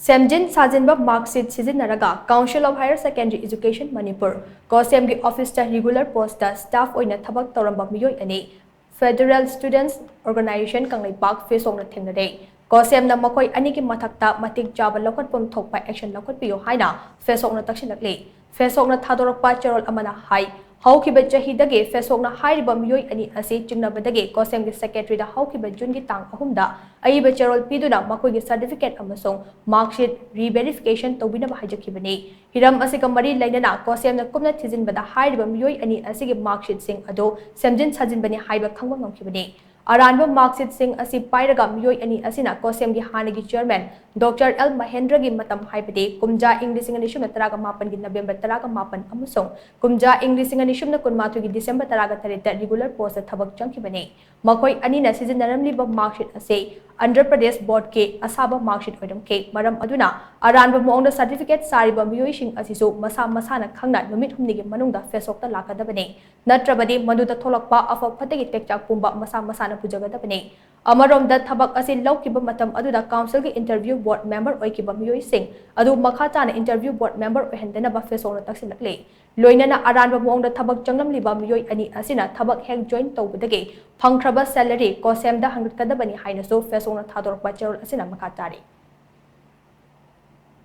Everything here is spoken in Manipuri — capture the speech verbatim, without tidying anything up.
ꯁꯦꯝꯖꯤꯟ ꯁꯥꯖꯤꯟꯕ mark sheet ꯁꯤꯖꯤꯟꯅꯔꯒ Council of Higher Secondary Education Manipur, COHSEM ꯒꯤ office ꯇ regular post ꯇ staff ꯑꯣꯏꯅ ꯊꯕꯛ ꯇꯧꯔꯝꯕ ꯃꯤꯑꯣꯏ ꯑꯅꯤ, Federal Students Organisation ꯀꯪꯂꯩꯄꯥꯛ, ꯐꯦꯁꯣꯛꯅ ꯊꯦꯡꯅꯔꯦ꯫ COHSEM ꯅ ꯃꯈꯣꯏ ꯑꯅꯤꯒꯤ ꯃꯊꯛꯇ ꯃꯇꯤꯛ ꯆꯥꯕ ꯂꯧꯈꯠꯐꯝ ꯊꯣꯛꯄ action ꯂꯧꯈꯠꯄꯤꯌꯨ ꯍꯥꯏꯅ ꯐꯦꯁꯣꯛꯅ ꯇꯛꯁꯤꯜꯂꯛꯂꯤ꯫ ꯐꯦꯁꯣꯛꯅ ꯊꯥꯗꯣꯔꯛꯄ ꯆꯦꯔꯣꯜ ꯑꯃꯅ ꯍꯥꯏ, ꯍꯧꯈꯤꯕ ꯆꯍꯤꯗꯒꯤ ꯐꯦꯁꯣꯛꯅ ꯍꯥꯏꯔꯤꯕ ꯃꯤꯑꯣꯏ ꯑꯅꯤ ꯑꯁꯤ ꯆꯤꯡꯅꯕꯗꯒꯤ COHSEM ꯒꯤ secretary ꯗ ꯍꯧꯈꯤꯕ June ꯒꯤ ꯇꯥꯡ ꯑꯍꯨꯝꯗ ꯑꯏꯕ ꯆꯦꯔꯣꯜ ꯄꯤꯗꯨꯅ ꯃꯈꯣꯏꯒꯤ certificate ꯑꯃꯁꯨꯡ mark sheet re-verification ꯇꯧꯕꯤꯅꯕ ꯍꯥꯏꯖꯈꯤꯕꯅꯤ꯫ ꯍꯤꯔꯝ ꯑꯁꯤꯒ ꯃꯔꯤ ꯂꯩꯅꯅ COHSEM ꯅ ꯀꯨꯞꯅ ꯊꯤꯖꯤꯟꯕꯗ ꯍꯥꯏꯔꯤꯕ ꯃꯤꯑꯣꯏ ꯑꯅꯤ ꯑꯁꯤꯒꯤ mark sheet ꯁꯤꯡ ꯑꯗꯨ ꯁꯦꯝꯖꯤꯟ ꯁꯥꯖꯤꯟꯕꯅꯤ ꯍꯥꯏꯕ ꯈꯪꯕ ꯉꯝꯈꯤꯕꯅꯤ꯫ ꯑꯔꯥꯟꯕ mark sheet ꯁꯤꯡ ꯑꯁꯤ ꯄꯥꯏꯔꯒ ꯃꯤꯑꯣꯏ ꯑꯅꯤ ꯑꯁꯤꯅ COHSEM ꯒꯤ ꯍꯥꯟꯅꯒꯤ chairman Doctor ꯑꯦꯜ ꯃꯍꯦꯟꯗ꯭ꯔꯒꯤ ꯃꯇꯝ, ꯍꯥꯏꯕꯗꯤ ꯀꯨꯝꯖꯥ ꯏꯪ ꯂꯤꯁꯤꯡ ꯑꯅꯤ ꯁꯨꯞꯅ ꯇꯔꯥꯃꯥꯄꯟꯒꯤ November ꯇꯔꯥꯃꯥꯄꯟ ꯑꯃꯁꯨꯡ ꯀꯨꯝꯖꯥ ꯏꯪ ꯂꯤꯁꯤꯡ ꯑꯅꯤ ꯁꯨꯞꯅ ꯀꯨꯟꯃꯥꯊꯣꯏꯒꯤ December ꯇꯔꯥꯒ ꯇꯔꯦꯠꯇ regular post ꯇ ꯊꯕꯛ ꯆꯪꯈꯤꯕꯅꯤ꯫ ꯃꯈꯣꯏ ꯑꯅꯤꯅ ꯁꯤꯖꯤꯟꯅꯔꯝꯂꯤꯕ mark sheet ꯑꯁꯤ ꯑꯟꯙ꯭ꯔ ꯄ꯭ꯔꯗꯦꯁ board ꯀꯤ ꯑꯁꯥꯕ mark sheet ꯑꯣꯏꯔꯝꯈꯤ꯫ ꯃꯔꯝ ꯑꯗꯨꯅ ꯑꯔꯥꯟꯕ ꯃꯑꯣꯡꯗ certificate ꯁꯥꯔꯤꯕ ꯃꯤꯑꯣꯏꯁꯤꯡ ꯑꯁꯤꯁꯨ ꯃꯁꯥ ꯃꯁꯥꯅ ꯈꯪꯅ ꯅꯨꯃꯤꯠ ꯍꯨꯝꯅꯤꯒꯤ ꯃꯅꯨꯡꯗ ꯐꯦꯁꯣꯛꯇ ꯂꯥꯛꯀꯗꯕꯅꯤ꯫ ꯅꯠꯇ꯭ꯔꯕꯗꯤ ꯃꯗꯨꯗ ꯊꯣꯛꯂꯛꯄ ꯑꯐ ꯐꯠꯇꯒꯤ ꯇꯦꯛꯆꯥꯛ ꯄꯨꯝꯕ ꯃꯁꯥ ꯃꯁꯥꯅ ꯄꯨꯖꯒꯗꯕꯅꯤ꯫ ꯑꯃꯔꯣꯝꯗ, ꯊꯕꯛ ꯑꯁꯤ ꯂꯧꯈꯤꯕ ꯃꯇꯝ ꯑꯗꯨꯗ council ꯒꯤ interview board member ꯑꯣꯏꯈꯤꯕ ꯃꯤꯑꯣꯏꯁꯤꯡ ꯑꯗꯨ ꯃꯈꯥ ꯇꯥꯅ interview board member ꯑꯣꯏꯍꯟꯗꯅꯕ ꯐꯦꯁꯣꯛꯅ ꯇꯛꯁꯤꯜꯂꯛꯂꯤ꯫ ꯂꯣꯏꯅꯅ ꯑꯔꯥꯟꯕ ꯃꯑꯣꯡꯗ ꯊꯕꯛ ꯆꯪꯂꯝꯂꯤꯕ ꯃꯤꯑꯣꯏ ꯑꯅꯤ ꯑꯁꯤꯅ ꯊꯕꯛ ꯍꯦꯛ join ꯇꯧꯕꯗꯒꯤ ꯐꯪꯈ꯭ꯔꯕ salary COHSEM ꯗ ꯍꯪꯒꯠꯀꯗꯕꯅꯤ ꯍꯥꯏꯅꯁꯨ ꯐꯦꯁꯣꯛꯅ ꯊꯥꯗꯣꯔꯛꯄ ꯆꯦꯔꯣꯜ ꯑꯁꯤꯅ ꯃꯈꯥ ꯇꯥꯔꯤ꯫